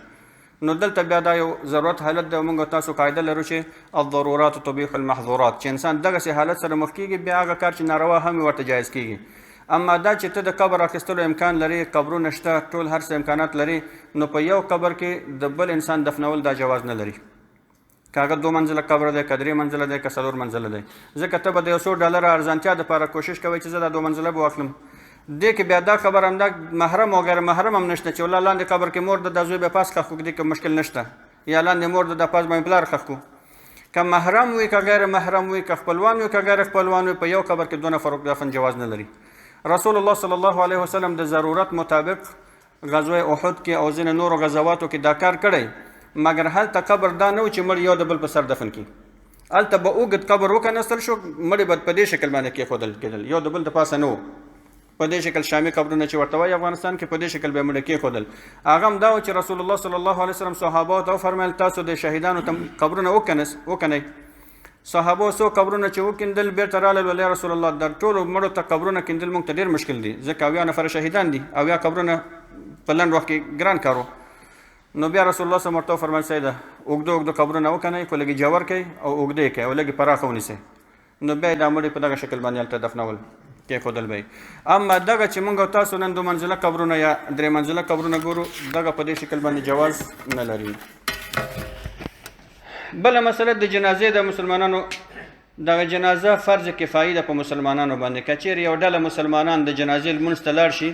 نو دلته بیا دا یو ضرورت حالت دی. موږ تاسو قاعده لرو چې الضرورات تبیح المحظورات، چې انسان دغسې حالت سره مخ کېږي بیا هغه کار چې ناروا هم ورته جایز کېږي. اما دا چې ته د قبر اخیستلو امکان لري، قبرونه شته، ټول هر څه امکانات لري، نو په یو قبر کې د بل انسان دفنول دا جواز نه لري. که هغه دوه منزله قبر دی، که درې منزله دی، که څلور منزله دی، ځکه ته به د یو څو ډالره ارزانتیا دپاره کوشش کوې چې زه دا دوه منزله به واخلم. دې کې بیا دا خبره هم دا محرم او غیر محرم هم نشته چې والله لاندې قبر کې مور ده، دا زوی به پاس ښخ کړو، دې کې مشکل نشته، یا لاندې مور ده، دا پاس به مې پلار ښخ کړو. که محرم وي، که غیر محرم وي، که خپلوان وي، که غیر خپلوان وي، په یو قبر کې دوه نفرو دفن جواز نه لري. رسول الله صلی الله علیه وسلم د ضرورت مطابق غزوه احد کې او ځینې نورو غزواتو کې دا کار کړی، مګر هلته قبر دا نه و چې مړ یو د بل په سر دفن کړي. هلته به اوږد قبر وکنستل شو، مړی به په دې شکل باندې کېښودل کېدل، یو د بل د پاسه نه و. په دې شکل شامي قبرونه چې ورته وایي افغانستان کې، په دې شکل به یې مړی کېښودل. هغه هم دا و چې رسول الله صلی الله علیه وسلم صحابو ته وفرمیل تاسو د شهیدانو ته قبرونه وکنئ. صحابو څو قبرونه چې وکیندل، بېرته رالل ویل یا رسول الله د ټولو مړو ته قبرونه کیندل موږ ته ډېر مشکل دي، ځکه 70 نفره شهیدان دي، 70 قبرونه په لنډ وخت کې ګران کار و. نو بیا رسول الله صلی الله علیه وسلم ورته وفرمیل صحیح ده، اوږده اوږده قبرونه وکنئ، خو لږې جور کړئ او اوږده یې کړئ او لږې پراخه ونیسئ. نو بیا یې دا مړي په دغه شکل باندې هلته دفنول کېښودل به یې. اما دغه چې موږ او تاسو نن دوه منزله قبرونه یا درې منزله قبرونه ګورو، دغه په دې شکل باندې جواز نه لري. بله مسله د جنازې د مسلمانانو، دغه جنازه فرض کفایي ده په مسلمانانو باندې. که چیرې یو ډله مسلمانان د جنازې لمونځ ته لاړ شي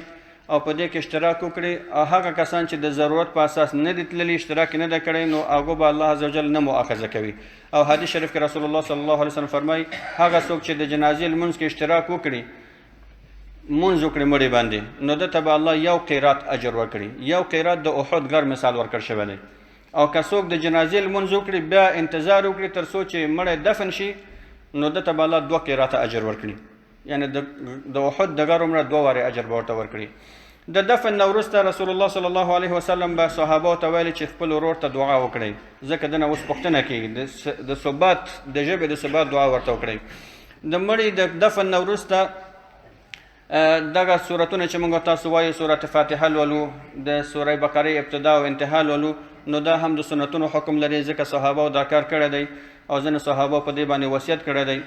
او په دې کې اشتراک وکړي، او هغه کسان چې د ضرورت په اساس نه دي تللي، اشتراک نه دی کړی، نو هغه به الله عز وجل نه مؤاخذه کوي. او حدیث شریف کې رسول الله صلی الله علیه وسلم فرمایي هغه څوک چې د جنازې لمونځ کې اشتراک وکړي، مونځ وکړي مړي باندې، نو ده ته به الله یو قیرات اجر ورکړي. یو قیرات د احد غر مثال ورکړ شوی دی. او که څوک د جنازې لمونځ وکړي، بیا انتظار وکړي تر څو چې مړی دفن شي، نو ده ته به الله دوه قیراته اجر ورکړي، یعنې د احد د غر عمره دوه وارې اجر به ورته ورکړي. د دفن نه وروسته رسول الله صلی الله علیه وسلم به صحابو ته ویل چې خپل ورور ته دعا وکړئ، ځکه دنه اوس پوښتنه کېږي، د ثبات، د ژبې د ثبات دعا ورته وکړئ. د مړي د دفن نه وروسته دغه سورتونه چې موږ تاسو وایو، سورت فاتحه لولو، د سوره بقرې ابتدا او انتها لولو، نو دا هم د سنتونو حکم لري، ځکه صحابو دا کار کړی دی او ځینې صحابو په دې باندې وصیت کړی دی.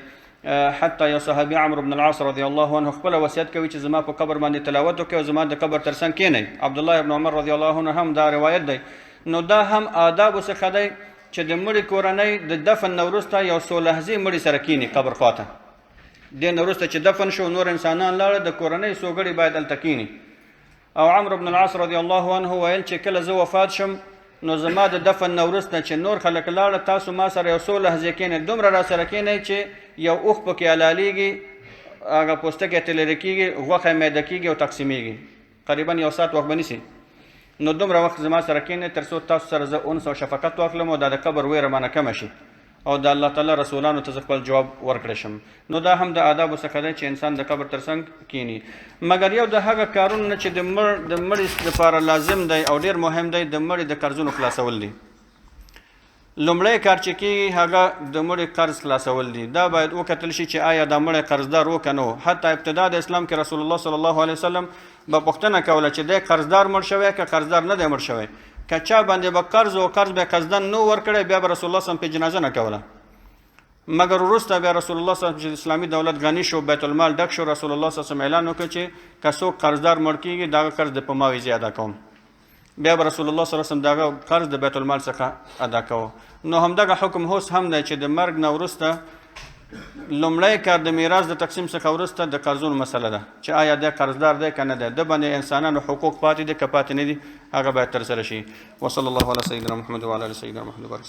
حتی یو صحابي عمرو بن العاص رضی الله عنه خپله وصیت کوي چې زما په قبر باندې تلاوت وکړئ او زما د قبر تر څنګ کښېنئ. عبدالله بن عمر رضی الله عنه هم دا روایت دی. نو دا هم آدابو څخه دی چې د مړي کورنۍ د دفن نه وروسته یو څو لحظې مړي سره کښېني قبر خواته. دې نه وروسته چې دفن شو، نور انسانان لاړه، د کورنۍ څو غړي باید هلته کښېني. او عمرو بن العاص رضی الله عنه ویل چې کله زه وفات شم، نو زما د دفن نه وروسته چې نور خلک لاړه، تاسو ما سره یو څو لحظې کښېنئ، دومره را سره کښېنئ چې یو اوښ پکې حلالېږي، هغه پوستکی ترې لرې کېږي، غوښه یې میده کېږي او تقسیمېږي. قریبا یو ساعت وخت به نیسي. نو دومره وخت زما سره کینئ تر څو تاسو سره زه انس او شفقت واخلم او دا د قبر ویره مانه کمه شي او د الله تعالی رسولانو ته زه خپل جواب ورکړی شم. نو دا هم د آدابو څخه دی چې انسان د قبر تر څنګ کینی. مګر یو د هغه کارونو نه چې د مړ د مړي لپاره لازم دی او ډیر مهم دی، د مړي د قرضونو خلاصول دي. لومړی کار چې کیږي هغه د مړي قرض خلاصول دي. دا باید وکتل شي چې آیا دا مړی قرضدار و که نه و. حتی ابتدا د اسلام کې رسول الله صلی الله علیه وسلم به پوښتنه کوله چې دی قرضدار مړ شوی که قرضدار نه دی مړ شوی. که چا باندې به قرض او قرض به قصداً نه ورکړی، بیا به رسول الله صلی الله علیه وسلم پرې جنازه نه کوله. مګر وروسته بیا رسول الله صلی الله علیه وسلم چې اسلامي دولت غني شو، بیت المال ډک شو، رسول الله صلی الله علیه وسلم اعلان وکړ چې که څوک قرضدار مړ کیږي دغه قرض د په ما وي زه ادا کوم. بیا به رسول الله صلی الله علیه وسلم دغه قرض د بیت المال څخه ادا کوو. نو همدغه حکم اوس هم دی چې د مرګ نه وروسته لومړی کار د میراث د تقسیم څخه وروسته د قرضونو مسله ده چې آیا دی قرضدار دی که نه دی، ده باندې انسانانو حقوق پاتې دي که پاتې نه دي، هغه باید ترسره شي. وصلی الله علی سیدنا محمد وعلی آل سیدنا محمد وبارک.